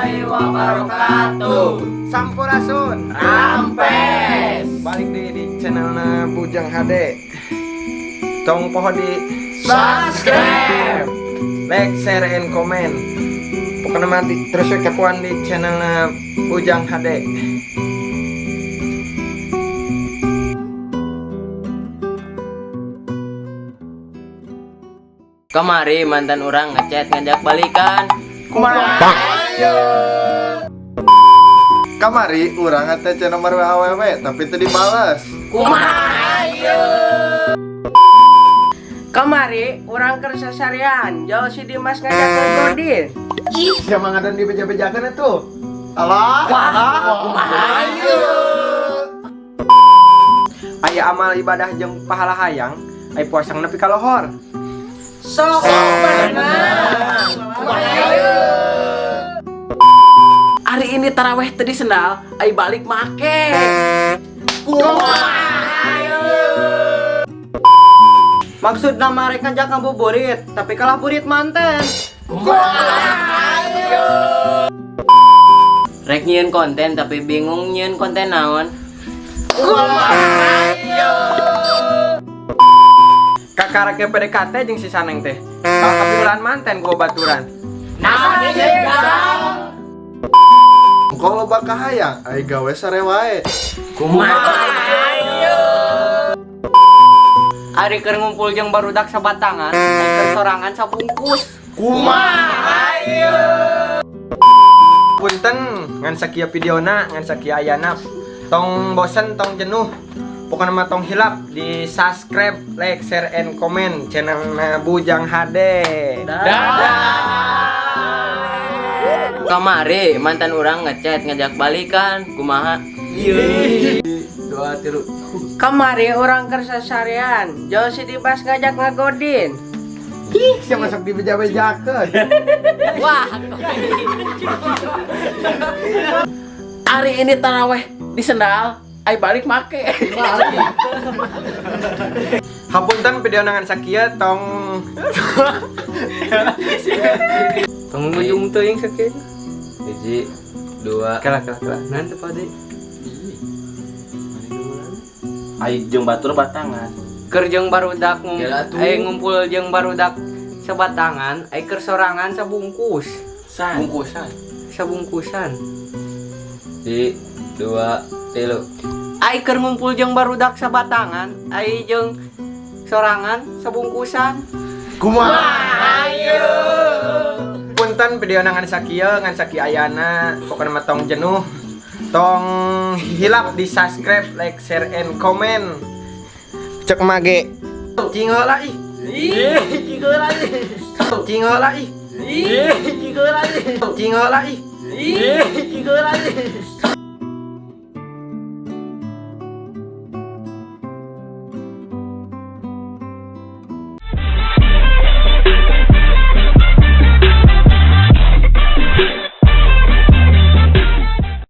Warahmatullahi wabarakatuh. Sampurasun. Rampes. Balik di channelna Bujang HD. Tong poho di subscribe, like, share, and comment. Pokoknya mah terus we kepoan di channelna Bujang HD. Kamari mantan urang ngechat ngajak balikan. Kumaha? Kamari urang ATC nomor WAWW tapi teu dibales. Kumaha ieu? Kamari urang keur sasarian, jauh si Dimas ngajak ngegodin. Ih, siapa ngadan dibeja-bejakeun atuh? Alah, Wah, kumaha ieu? Aya amal ibadah jeung pahala hayang, aya puasa nepi ka lohor. Sok bener. Kumaha ieu? Hari ini taraweh tadi sendal, ai balik make. Kumaha ieu? Maksud nama rek ngajak ngabuburit, tapi kalah burit manten. Kumaha ieu? Rek nyieun konten tapi bingung nyieun konten naon. Kumaha ieu? Kakarek PDKT jeung si Saneng teh. Kalah kapiulan manten ku baturan. Naon ieu, Jang? Engko loba kahayang, ai gawe sare wae. Kumaha ieu? Ari keur ngumpul jeung barudak sabatangan, ari keur sorangan sabungkus. Kumaha ieu? Punten ngan sakieu videona, ngan sakieu ayana. Tong bosen, tong jenuh. Pokoknya mah tong hilap di subscribe, like, share, and comment channelna Bujang HD. Dadah. Kamari mantan urang ngechat ngajak balikan. Kumaha? Dua tilu. Kamari urang keur sasarian, jauh si Dimas ngajak ngegodin. Ih, siapa sok dibeja-bejakeun? Wah. Hari ini taraweh di sendal, ai balik make. Hapunten video ngan sakieu tong Tong ujung teuing sakieu. Hiji, dua, kalah kalah kalah. Nan teu pade. Ai jeung batur batangan. Keur jeung barudak Gila tuh. Ngumpul jeung barudak sabatangan, ai keur sorangan sabungkus. San. Bungkusan. Sabungkusan. Hiji, dua, tilu. Ai keur ngumpul jeung barudak sabatangan, ai jeung sorangan sabungkusan. Kumaha? Punten video ngan sakieu, ngan sakieu ayana. Pokoknya mah tong jenuh. Tong hilap di subscribe, like, share, and comment. Cek mage. Cing heula ih. Ih, cing heula ih. Cing heula ih. Ih, cing heula ih. Cing heula ih. Ih, cing heula ih.